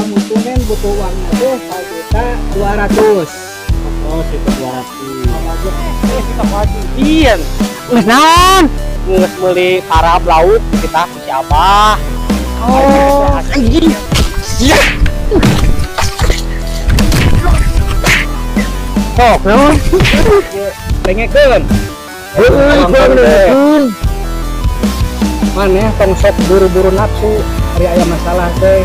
kamu tuh Nen butuh uangnya tuh 1.200.000. Oh, 1.200.000. Kita maju. Iya. Geus naon? Geus meuli parab lauk kita ku si Abah. Oh, anjing. Sia. Sok naon? Dengekeun. Heueuh, dengekeun. Maneh tong sok buru-buru nafsu, ari aya masalah teh.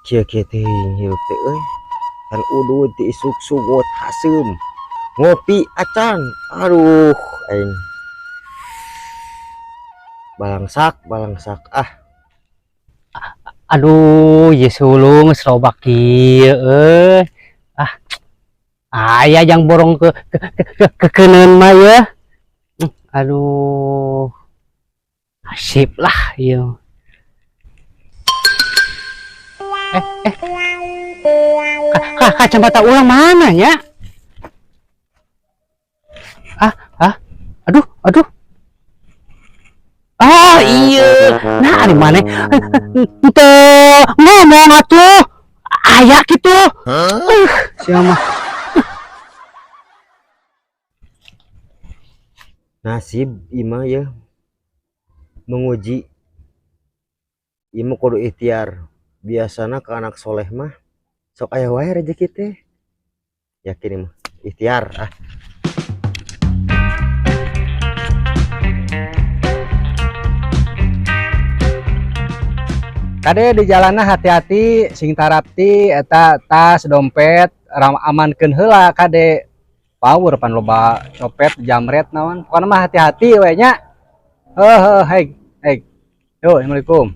Kieu kieu teuing hirup teh euy. Kan udud ti isuk sugot haseum. Ngopi acan. Aduh, aing. Balangsak, balangsak ah. Aduh, ye sulung geus robak kieu euy. Ah. Aya jang borong ke keuneun mah ye. Aduh. Sip lah ieu. Kacamata ulang mana ya? Aduh, aduh. Ah, iya. Nah, di mana? Ente ngomong atuh. Aya gitu. Siapa? Nasib ima ya menguji. Ima kudu ikhtiar. Biasana ke anak soleh mah sok aya wae rezeki teh. Yakin mah ikhtiar ah. Kade di jalanna hati-hati sing tarapti eta tas dompet ram amankeun heula kade. Power pan loba copet jamret naon. Pokona mah hati-hati we nya. Heuh, hei, hei. Yo, assalamualaikum.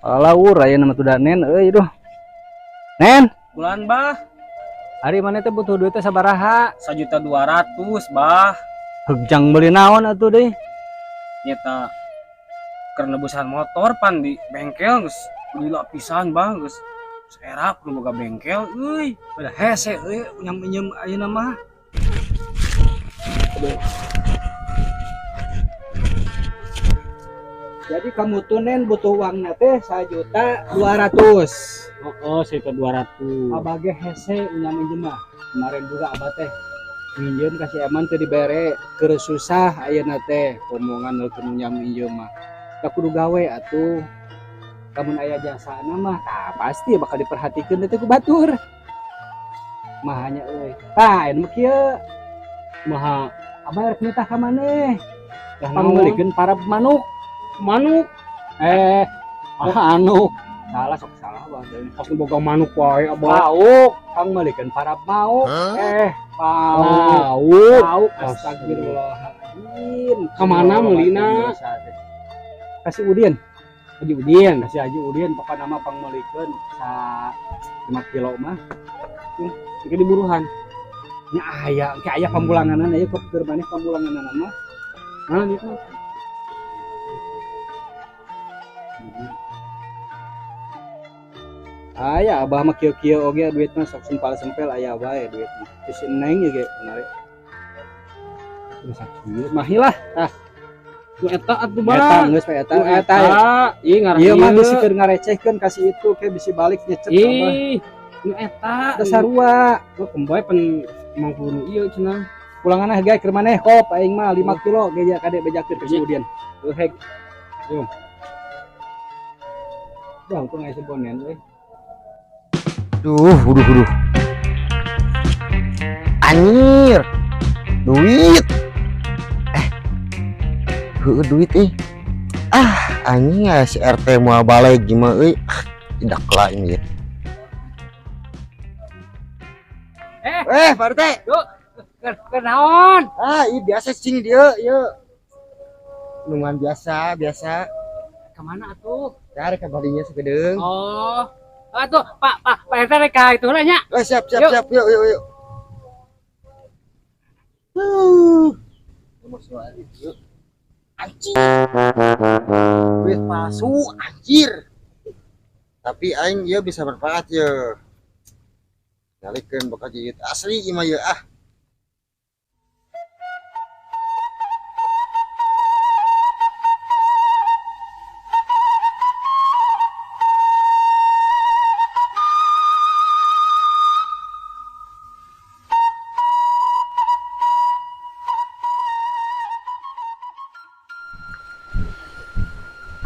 Laur aya nama tuh Nen euy duh. Nen, Bulan bah, ari maneh teh butuh duit teh sabaraha? 1.200.000 bah. Heug jang meuli naon atuh deui? Nyata keur nebusan motor pan di bengkel geus lila pisan bah, geus era kudu boga bengkel euy. Udah hese euy nyam-nyam ayeuna mah. Jadi kamu tuh Nen butuh uangnya teh 1.200.000. Oh, 1.200.000. Abah ge hese nyam minjem mah. Kemarin juga abah teh minjem kasih eman teh dibere keur susah ayeuna teh omongan nu keur nyam minjem mah. Da kudu gawe atuh. Lamun aya jasana mah tah pasti bakal diperhatikeun teh ku batur. Mahanya euy. Tah ayeuna mah kieu. Maha Abah rek nitah ka maneh. Tah Pangmeulikeun para manuk. Manuk. Anu. Salah sok salah bang. Pas boga manuk wae abah. Lauk, pangmeulikeun para mauk. Lauk. Lauk. Astagfirullahaladzim. Ka mana meulina? Kasih Udin. Haji Udin. Kasih Haji Udin pokokna mah pangmeulikeun sa 5 kilo mah. Engke diburuhan. Nya aya, engke aya pamulanganan aya kok keur maneh pamulanganan mah. Mana gitu? Aya abah mah kieu-kieu oge duitna sok sempal-sempel aya wae duitna. Terus si Neng ge menarik. Terus sakieu mah lah. Tah. Nu eta atuh bah. Eta geus we eta. Nu Eta. eta. Ih ngarah Ieu mah ieu. bisi keur ngarecehkeun kasih itu ke bisi balik nyecep abah. Ih, nu eta. Da sarua. Nu kemboy pen emang puluh ieu cenah. Pulanganna ge keur maneh kop aing mah 5 kilo ge ya kade bejakeun ka si Udin. Heuh hek. Yo. Dah untung aya sebonen euy. Duh, duh, duh. Anjir. Duit. Heueuh duit ih. Ah, anjing ya si RT moal balik gimana euy. Ah, tidak lah ini. Pak RT. Yuk, ke naon? Ah, iya biasa sing dia, ieu. Nungan biasa, biasa. Kemana atuh? Cari ke balinya segedeung. Oh. Atuh, Pak, Pak, Pak RT rek ka itu lah nya. Oh, siap, siap, Yuk. siap. Yuk, yuk, yuk. Anjing. Palsu anjir. Tapi aing ieu bisa bermanfaat ye. Nyalikeun bakal jadi asli ieu mah ye ah.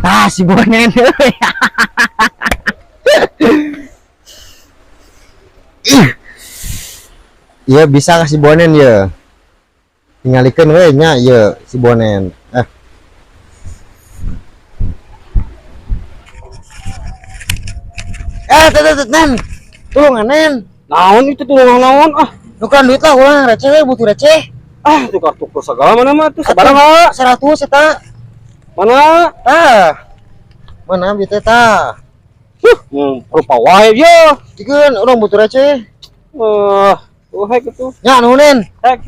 Ah, si Bonen euy. Iya bisa kasih Bonen ye. Tingalikeun we nya ieu si Bonen. Eh. Eh, teh teh Nen. Tulungan Nen. Naon itu tulungan naon ah? Nukeran duit lah urang receh we butuh receh. Ah, tukar-tukar segala mana mah tuh sabaraha? 100 eta. Mana? Tah. Mana abi teh tah? Huh, rupa wae ye. Cikeun urang butuh receh. Eh, oh hek itu. Nya nuhun Nen. Hek.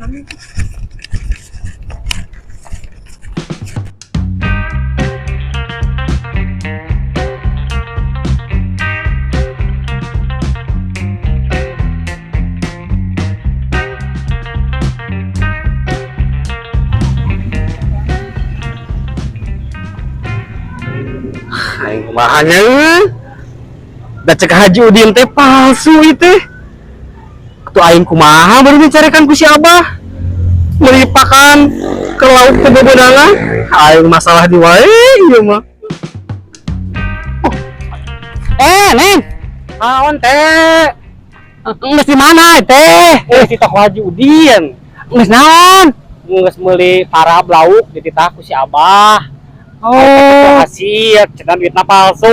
Aing kumaha nya euy. Da cek Haji Udin teh palsu ieu teh. Atuh aing kumaha baru dicarekan ku si Abah. Meuli pakan ke lauk teh bobodangan. Aing masalah di wae ieu mah. Oh. Neng. Naon teh? Geus di mana teh? Di toko Haji Udin. Geus naon? Geus meuli parab lauk dititah ku si Abah. Oh. Hasil cenah duitna palsu.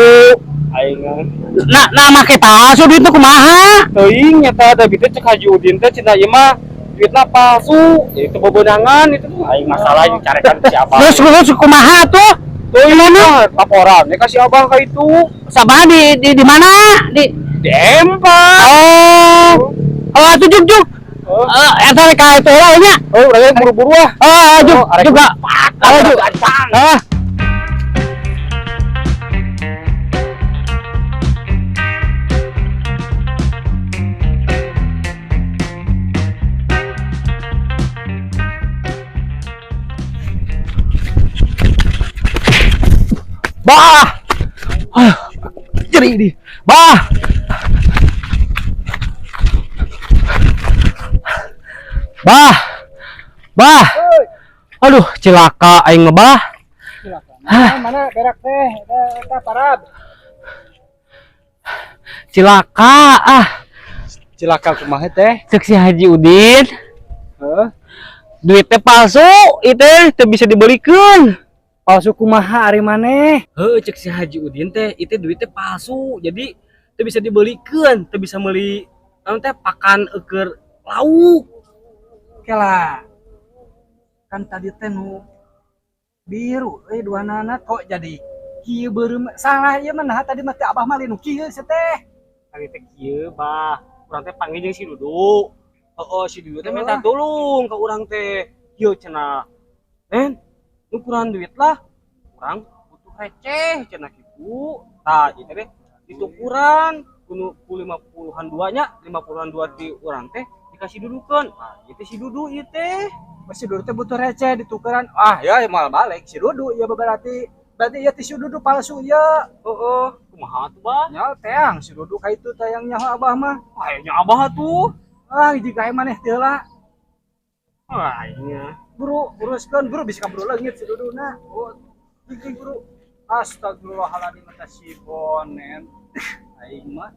Aing Nah, nah make palsu duit tuh kumaha? Teuing nyata da bitu cek Haji Udin teh cenah ieu mah duitna palsu. Jadi teu bobodangan itu aing masalah yang carekan si Abah. Terus terus kumaha tuh? Teuing mah laporan ya ka si Abah ka itu. Sabah di mana? Di Di Empat. Oh. Oh, atuh juk juk. Oh. Eta rek ka itu lah nya. Oh, urang buru-buru ah. Oh, juk Oh, arek juga. Oh, juk. Ah. Bah. Ah, jerih di. Bah. Bah. Bah. Aduh, cilaka aing mah, bah. Cilaka. Mana, mana berak teh, eta parab. Cilaka ah. Cilaka kumaha teh? Cek si Haji Udin. Heuh. Duit teh palsu, ieu teh teu bisa dibelikeun. Palsu kumaha ari maneh? Heuh, cek si Haji Udin teh, itu duit teh palsu. Jadi teu bisa dibelikeun, teu bisa meuli naon teh pakan eukeun lauk. Kela. Kan tadi teh nu biru euy duanana kok jadi kieu beureum. Salah ieu mah nah tadi mah teh Abah mah nu kieu sia teh. Tadi teh kieu, Bah. Urang teh panggil jeung si Dudu. Heeh, si Dudu teh minta tolong ke urang teh. Kieu cenah. Nen, nu kurang duit lah. Urang butuh receh cenah kitu. Tah, ieu teh ditukuran kudu ku 50-an dua nya, 50-an dua ti urang teh dikasih dudukeun. Nah, ieu teh si Dudu ieu teh. Oh, si Dudu teh butuh receh ditukeran. Ah, ya moal balik si Dudu ieu berarti. Berarti ieu teh si Dudu palsu ieu. Heeh, kumaha tuh, Bah? Nya teang si Dudu ka itu teh yang nyaho Abah mah. Ah, nya Abah tuh. Ah, jika maneh teh heula. Ah, nya. Buru, uruskeun buru bisa kaburu leungit si Duduna. Oh, gigi buru. Astagfirullahaladzim eta si Bonen. Aing mah.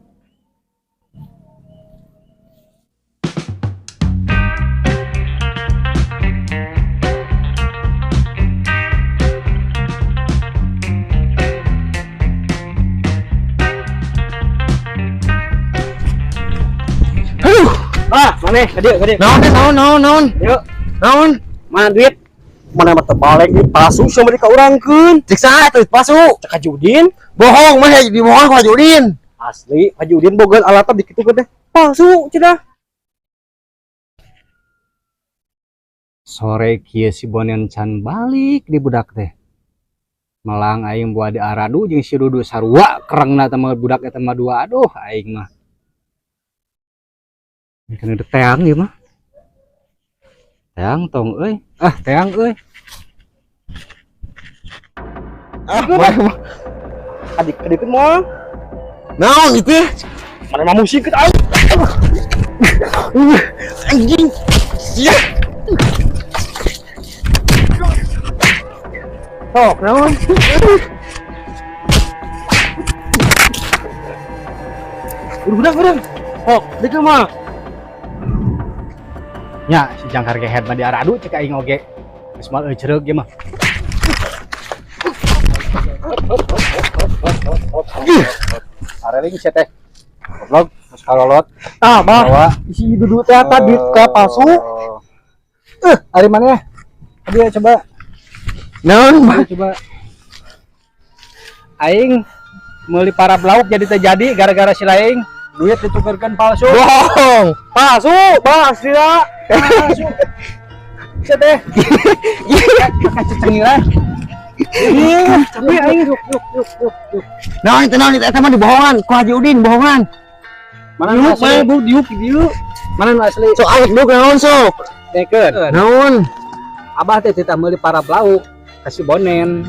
Ah, maneh, ka dieu, ka dieu. Naon teh naon naon naon? Yuk. Naon? Mana duit? Mana mah teu balik duit palsu sia mah dikaurangkeun. Cek saha duit palsu? Cek Haji Udin. Bohong mah dibohong ku Haji Udin. Asli, Haji Udin boga alatna dikitukeun teh. Palsu cenah. Sore kieu si Bonen can balik di budak teh. Melang aing buat diaradu jeung si Dudu sarua kerengna teh mah budak eta mah dua, aduh aing mah. Kana teang ieu mah. Teang tong euy. Ah, teang euy. Ah, mah. Adik adik mah. Naon itu? Mana mah musik aing. Anjing. Sia. Sok, naon? Udah. Sok, deuk mah. Nya si jangkar gehet mah diaradu cek aing oge. Geus mah euy cereug ieu mah. Areling sia teh. Goblok, geus kalolot. Ah, bah. Bawa. Si Dudu teh eta duit teh palsu. Ari mana? Dia coba. Naon? Ayo coba. Aing meuli para lauk jadi terjadi gara-gara si laing duit ditukerkeun palsu. Bohong. Palsu, bah asli lah. Palsu. Sia teh. Kacengiran. Iya, tapi aing yuk yuk yuk yuk yuk. Naon itu, naon itu, eta mah dibohongan ku Haji Udin, bohongan. Mana nu Diuk, asli? mana bu diuk diuk. Mana nu asli? Sok awet duk naon sok? Dekeun. Naon? Abah teh titah meuli para lauk kasih bonen.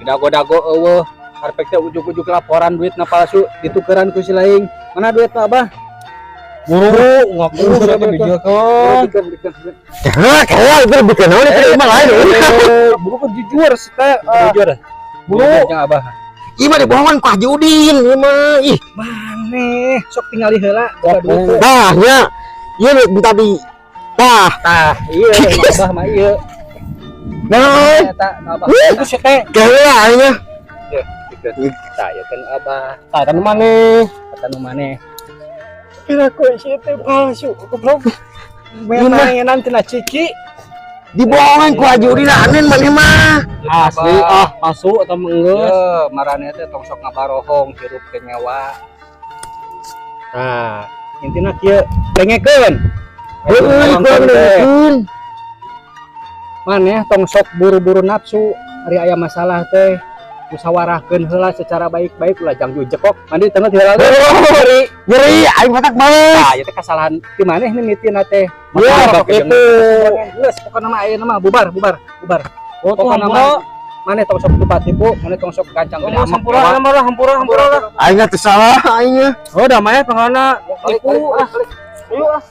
Dago-dago eueuh, harpek teh ujug-ujug laporan duitna palsu ditukeran ku si laing. Mana duitna Abah? Buru ngaku saya teh bijilkeun. Bikeun, bikeun, bikeun. Kira kira itu bikin naon itu mah lain. Buru kan jujur sih teh. Jujur. Buru. Jeung Abah. Ieu mah dibohongan ku Haji Udin ieu mah. Ih, Maneh sok tingali heula boga duit teh. Tah nya. Ieu nu tadi. Tah, Tah, ieu Abah mah ieu. Naon? Eta Abah. Itu sih teh. Kira aing mah. Bikeun. Tah, ieu kan Abah. Tah kan maneh. Kata nu maneh. Kira ku si teh palsu goblok. Mainan tina ciki. Dibohongan ku Haji Udin anen maneh mah. Asli ah palsu atau enggeus. Ye, marane teh tong sok ngabarohong hirup teh nyawa. Nah, intina kieu, dengekeun. Heueuh, dengekeun. Maneh tong sok buru-buru nafsu, ari aya masalah teh musyawarahkeun heula secara baik-baik ulah jang jejekok. Mandi tengah heula teh. Nyeri, nyeri aing matak balik. Tah, ieu teh kasalahan ti maneh mimitina teh. Ya, Maka gitu. Geus pokona mah ayeuna mah bubar, bubar, bubar. Oh, tuh Pokona hampura. mah maneh tong sok tipu-tipu, maneh tong sok gancang gede Oh, amak. hampura lah, hampura, hampura lah. Aing teh salah aing. Oh, damai pangana Balik, tipu balik, ah. balik. Ayo ah.